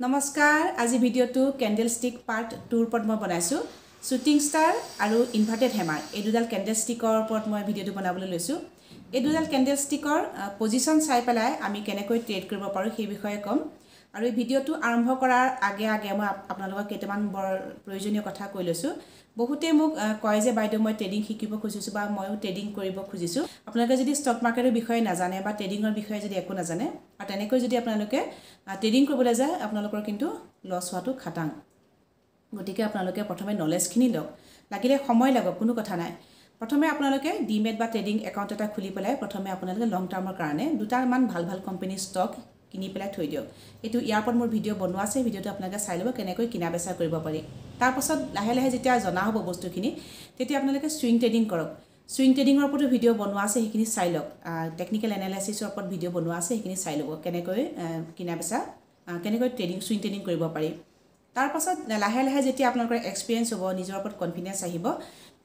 নমস্কাৰ, আজি ভিডিঅ'টো কেণ্ডেল ষ্টিক পাৰ্ট 2ৰ ওপৰত মই বনাইছোঁ। শ্বুটিং ষ্টাৰ আৰু ইনভাৰ্টেড হেমাৰ, এই দুডাল কেণ্ডেল ষ্টিকৰ ওপৰত মই ভিডিঅ'টো বনাবলৈ লৈছোঁ। এই দুডাল কেণ্ডেল ষ্টিকৰ পজিশ্যন চাই পেলাই আমি কেনেকৈ ট্ৰেড কৰিব পাৰোঁ সেই বিষয়ে ক'ম। আৰু এই ভিডিঅ'টো আৰম্ভ কৰাৰ আগে আগে মই আপোনালোকক কেইটামান বৰ প্ৰয়োজনীয় কথা কৈ লৈছোঁ। বহুতে মোক কয় যে বাইদেউ, মই ট্ৰেডিং শিকিব খুজিছোঁ বা ময়ো ট্ৰেডিং কৰিব খুজিছোঁ। আপোনালোকে যদি ষ্টক মাৰ্কেটৰ বিষয়ে নাজানে বা ট্ৰেডিঙৰ বিষয়ে যদি একো নাজানে আৰু তেনেকৈ যদি আপোনালোকে ট্ৰেডিং কৰিবলৈ যায়, আপোনালোকৰ কিন্তু লছ হোৱাটো খাটাং। গতিকে আপোনালোকে প্ৰথমে নলেজখিনি লওক, লাগিলে সময় লাগক, কোনো কথা নাই। প্ৰথমে আপোনালোকে ডিমেট বা ট্ৰেডিং একাউণ্ট এটা খুলি পেলাই প্ৰথমে আপোনালোকে লং টাৰ্মৰ কাৰণে দুটামান ভাল ভাল কোম্পেনীৰ ষ্টক কিনি পেলাই থৈ দিয়ক। এইটো ইয়াৰ ওপৰত মোৰ ভিডিঅ' বনোৱা আছে, ভিডিঅ'টো আপোনালোকে চাই ল'ব কেনেকৈ কিনা বেচা কৰিব পাৰি। তাৰপাছত লাহে লাহে যেতিয়া জনা হ'ব বস্তুখিনি, তেতিয়া আপোনালোকে চুইং ট্ৰেডিং কৰক। চুইং ট্ৰেডিঙৰ ওপৰতো ভিডিঅ' বনোৱা আছে, সেইখিনি চাই লওক। টেকনিকেল এনালাইচিছৰ ওপৰত ভিডিঅ' বনোৱা আছে, সেইখিনি চাই ল'ব কেনেকৈ কিনা বেচা, কেনেকৈ ট্ৰেডিং, চুইং ট্ৰেডিং কৰিব পাৰি। তাৰপাছত লাহে লাহে যেতিয়া আপোনালোকৰ এক্সপিৰিয়েঞ্চ হ'ব, নিজৰ ওপৰত কনফিডেঞ্চ আহিব,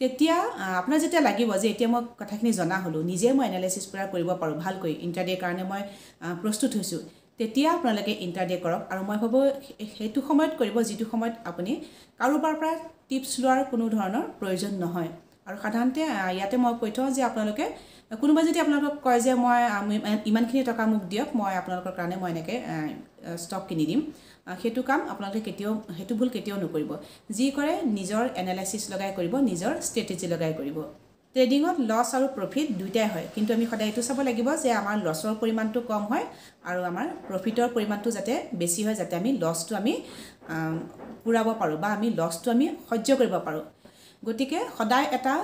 তেতিয়া আপোনাৰ যেতিয়া লাগিব যে এতিয়া মই কথাখিনি জনা হ'লোঁ, নিজে মই এনালাইচিছ পূৰা কৰিব পাৰোঁ ভালকৈ, ইণ্টাৰডেৰ কাৰণে মই প্ৰস্তুত হৈছোঁ, তেতিয়া আপোনালোকে ইণ্টাৰডে কৰক। আৰু মই ভাবোঁ সেইটো সময়ত কৰিব যিটো সময়ত আপুনি কাৰোবাৰ পৰা টিপছ লোৱাৰ কোনো ধৰণৰ প্ৰয়োজন নহয়। আৰু সাধাৰণতে ইয়াতে মই কৈ থওঁ যে আপোনালোকে কোনোবাই যদি আপোনালোকক কয় যে মই ইমানখিনি টকা মোক দিয়ক, মই আপোনালোকৰ কাৰণে মই এনেকৈ ষ্টক কিনি দিম, সেইটো কাম আপোনালোকে কেতিয়াও, সেইটো ভুল কেতিয়াও নকৰিব। যি কৰে নিজৰ এনালাইচিছ লগাই কৰিব, নিজৰ ষ্ট্ৰেটেজি লগাই কৰিব। ট্ৰেডিঙত লছ আৰু প্ৰফিট দুয়োটাই হয়, কিন্তু আমি সদায় এইটো চাব লাগিব যে আমাৰ লছৰ পৰিমাণটো কম হয় আৰু আমাৰ প্ৰফিটৰ পৰিমাণটো যাতে বেছি হয়, যাতে আমি লছটো আমি পূৰাব পাৰোঁ বা আমি লছটো আমি সহ্য কৰিব পাৰোঁ। গতিকে সদায় এটা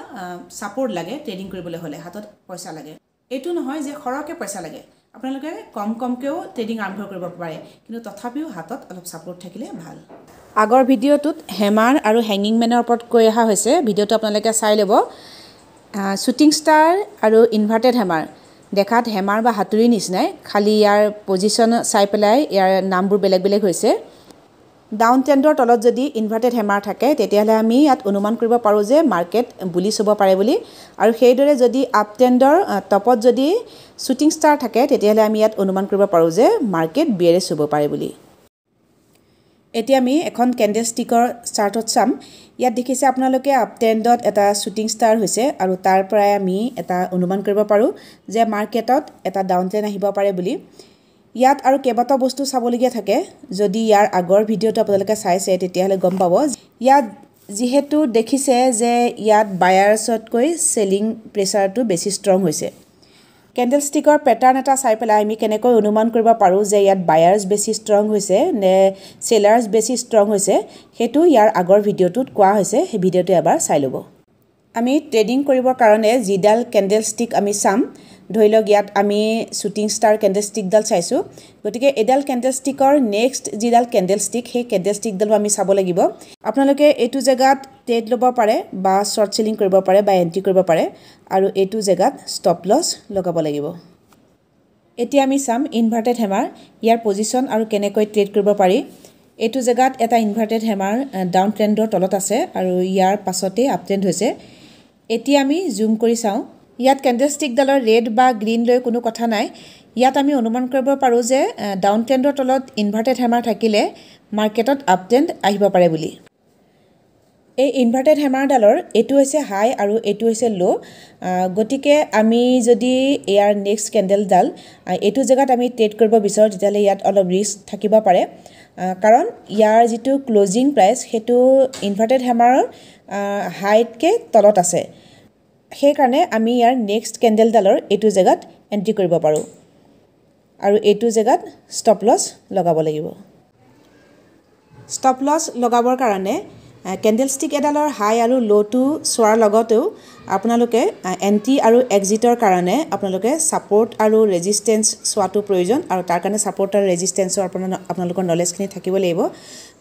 ছাপৰ্ট লাগে ট্ৰেডিং কৰিবলৈ হ'লে, হাতত পইচা লাগে। এইটো নহয় যে সৰহকৈ পইচা লাগে, আপোনালোকে কম কমকৈও ট্ৰেডিং আৰম্ভ কৰিব পাৰে, কিন্তু তথাপিও হাতত অলপ ছাপৰ্ট থাকিলে ভাল। আগৰ ভিডিঅ'টোত হেমাৰ আৰু হেঙিং মেনৰ ওপৰত কৈ অহা হৈছে, ভিডিঅ'টো আপোনালোকে চাই ল'ব। শ্বুটিং ষ্টাৰ আৰু ইনভাৰ্টেড হেমাৰ দেখাত হেমাৰ বা হাতুৰীৰ নিচিনাই, খালি ইয়াৰ পজিশ্যন চাই পেলাই ইয়াৰ নামবোৰ বেলেগ বেলেগ হৈছে। ডাউন ট্ৰেণ্ডৰ তলত যদি ইনভাৰ্টেড হেমাৰ থাকে, তেতিয়াহ'লে আমি ইয়াত অনুমান কৰিব পাৰোঁ যে মাৰ্কেট বুলিছ হ'ব পাৰে বুলি। আৰু সেইদৰে যদি আপ ট্ৰেণ্ডৰ টপত যদি শ্বুটিং ষ্টাৰ থাকে, তেতিয়াহ'লে আমি ইয়াত অনুমান কৰিব পাৰোঁ যে মাৰ্কেট বিয়েৰিছ হ'ব পাৰে বুলি। এতিয়া আমি এখন কেণ্ডেল ষ্টিকৰ চাৰ্টত চাম। ইয়াত দেখিছে আপোনালোকে আপ ট্ৰেণ্ডত এটা শ্বুটিং ষ্টাৰ হৈছে আৰু তাৰ পৰাই আমি এটা অনুমান কৰিব পাৰোঁ যে মাৰ্কেটত এটা ডাউন ট্ৰেণ্ড আহিব পাৰে বুলি। ইয়াত আৰু কেইবাটাও বস্তু চাবলগীয়া থাকে। যদি ইয়াৰ আগৰ ভিডিঅ'টো আপোনালোকে চাইছে তেতিয়াহ'লে গম পাব, ইয়াত যিহেতু দেখিছে যে ইয়াত বায়াৰ্ছতকৈ চেলিং প্ৰেছাৰটো বেছি ষ্ট্ৰং হৈছে। কেণ্ডেল ষ্টিকৰ পেটাৰ্ণ এটা চাই পেলাই আমি কেনেকৈ অনুমান কৰিব পাৰোঁ যে ইয়াত বায়াৰ্ছ বেছি ষ্ট্ৰং হৈছে নে চেলাৰ্ছ বেছি ষ্ট্ৰং হৈছে, সেইটো ইয়াৰ আগৰ ভিডিঅ'টোত কোৱা হৈছে, সেই ভিডিঅ'টো এবাৰ চাই ল'ব। আমি ট্ৰেডিং কৰিবৰ কাৰণে যিডাল কেণ্ডেল ষ্টিক আমি চাম, ধৰি লওক ইয়াত আমি শ্বুটিং ষ্টাৰ কেণ্ডেল ষ্টিকডাল চাইছোঁ, গতিকে এইডাল কেণ্ডেল ষ্টিকৰ নেক্সট যিডাল কেণ্ডেল ষ্টিক, সেই কেণ্ডেল ষ্টিকডালো আমি চাব লাগিব। আপোনালোকে এইটো জেগাত ট্ৰেড ল'ব পাৰে বা শ্বৰ্ট চেলিং কৰিব পাৰে বা এণ্ট্ৰি কৰিব পাৰে আৰু এইটো জেগাত ষ্টপ লছ লগাব লাগিব। এতিয়া আমি চাম ইনভাৰ্টেড হেমাৰ, ইয়াৰ পজিশ্যন আৰু কেনেকৈ ট্ৰেড কৰিব পাৰি। এইটো জেগাত এটা ইনভাৰ্টেড হেমাৰ ডাউন ট্ৰেণ্ডৰ তলত আছে আৰু ইয়াৰ পাছতেই আপ ট্ৰেণ্ড হৈছে। এতিয়া আমি জুম কৰি চাওঁ, ইয়াত কেণ্ডেল ষ্টিকডালৰ ৰেড বা গ্ৰীণ লৈ কোনো কথা নাই। ইয়াত আমি অনুমান কৰিব পাৰোঁ যে ডাউন ট্ৰেণ্ডৰ তলত ইনভাৰ্টেড হেমাৰ থাকিলে মাৰ্কেটত আপ ট্ৰেণ্ড আহিব পাৰে বুলি। এই ইনভাৰ্টেড হেমাৰডালৰ এইটো হৈছে হাই আৰু এইটো হৈছে ল', গতিকে আমি যদি ইয়াৰ নেক্সট কেণ্ডেলডাল এইটো জেগাত আমি ট্ৰেড কৰিব বিচাৰোঁ, তেতিয়াহ'লে ইয়াত অলপ ৰিস্ক থাকিব পাৰে, কাৰণ ইয়াৰ যিটো ক্লজিং প্ৰাইচ সেইটো ইনভাৰ্টেড হেমাৰৰ হাইতকৈ তলত আছে। সেইকাৰণে আমি ইয়াৰ নেক্সট কেণ্ডেলডালৰ এইটো জেগাত এণ্ট্ৰি কৰিব পাৰোঁ আৰু এইটো জেগাত ষ্টপ লছ লগাব লাগিব। ষ্টপ লছ লগাবৰ কাৰণে কেণ্ডেল ষ্টিক এডালৰ হাই আৰু ল'টো চোৱাৰ লগতেও আপোনালোকে এণ্ট্ৰি আৰু এক্সিটৰ কাৰণে আপোনালোকে ছাপৰ্ট আৰু ৰেজিষ্টেঞ্চ চোৱাটো প্ৰয়োজন আৰু তাৰ কাৰণে ছাপৰ্ট আৰু ৰেজিষ্টেঞ্চৰ আপোনালোকৰ নলেজখিনি থাকিব লাগিব।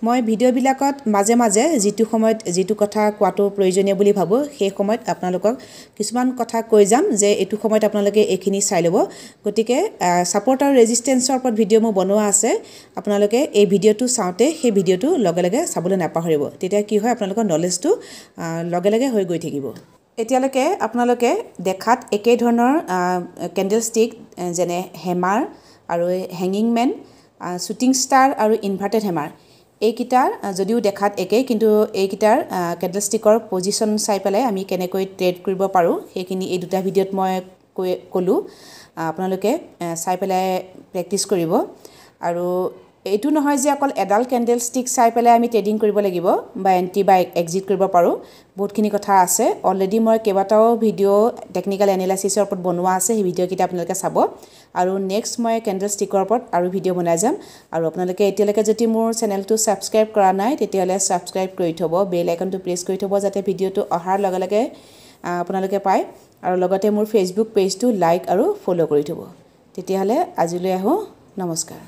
মই ভিডিঅ'বিলাকত মাজে মাজে যিটো সময়ত যিটো কথা কোৱাটো প্ৰয়োজনীয় বুলি ভাবোঁ, সেই সময়ত আপোনালোকক কিছুমান কথা কৈ যাম যে এইটো সময়ত আপোনালোকে এইখিনি চাই ল'ব। গতিকে ছাপৰ্ট আৰু ৰেজিষ্টেঞ্চৰ ওপৰত ভিডিঅ' মোৰ বনোৱা আছে, আপোনালোকে এই ভিডিঅ'টো চাওঁতে সেই ভিডিঅ'টো লগে লগে চাবলৈ নাপাহৰিব, তেতিয়া কি হয় আপোনালোকৰ নলেজটো লগে লগে হৈ গৈ থাকিব। এতিয়ালৈকে আপোনালোকে দেখাত একে ধৰণৰ কেণ্ডেল ষ্টিক যেনে হেমাৰ আৰু হেঙিং মেন শ্বুটিং ষ্টাৰ আৰু ইনভাৰ্টেড হেমাৰ এইকেইটাৰ যদিও দেখাত একেই, কিন্তু এইকেইটাৰ কেণ্ডেল ষ্টিকৰ পজিশ্যন চাই পেলাই আমি কেনেকৈ ট্ৰেড কৰিব পাৰোঁ সেইখিনি এই দুটা ভিডিঅ'ত মই ক'লোঁ। আপোনালোকে চাই পেলাই প্ৰেক্টিচ কৰিব। আৰু এইটো নহয় যে অকল এডাল কেণ্ডেল ষ্টিক চাই পেলাই আমি ট্ৰেডিং কৰিব লাগিব বা এণ্ট্ৰি বা এক্সিট কৰিব পাৰোঁ, বহুতখিনি কথা আছে। অলৰেডি মই কেইবাটাও ভিডিঅ' টেকনিকেল এনালাইচিছৰ ওপৰত বনোৱা আছে, সেই ভিডিঅ'কেইটা আপোনালোকে চাব। আৰু নেক্সট মই কেণ্ডেল ষ্টিকৰ ওপৰত আৰু ভিডিঅ' বনাই যাম। আৰু আপোনালোকে এতিয়ালৈকে যদি মোৰ চেনেলটো ছাবস্ক্ৰাইব কৰা নাই তেতিয়াহ'লে ছাবস্ক্ৰাইব কৰি থ'ব, বেল আইকনটো প্ৰেছ কৰি থ'ব যাতে ভিডিঅ'টো অহাৰ লগে লগে আপোনালোকে পায়। আৰু লগতে মোৰ ফেচবুক পেজটো লাইক আৰু ফ'ল' কৰি থ'ব। তেতিয়াহ'লে আজিলৈ আহোঁ, নমস্কাৰ।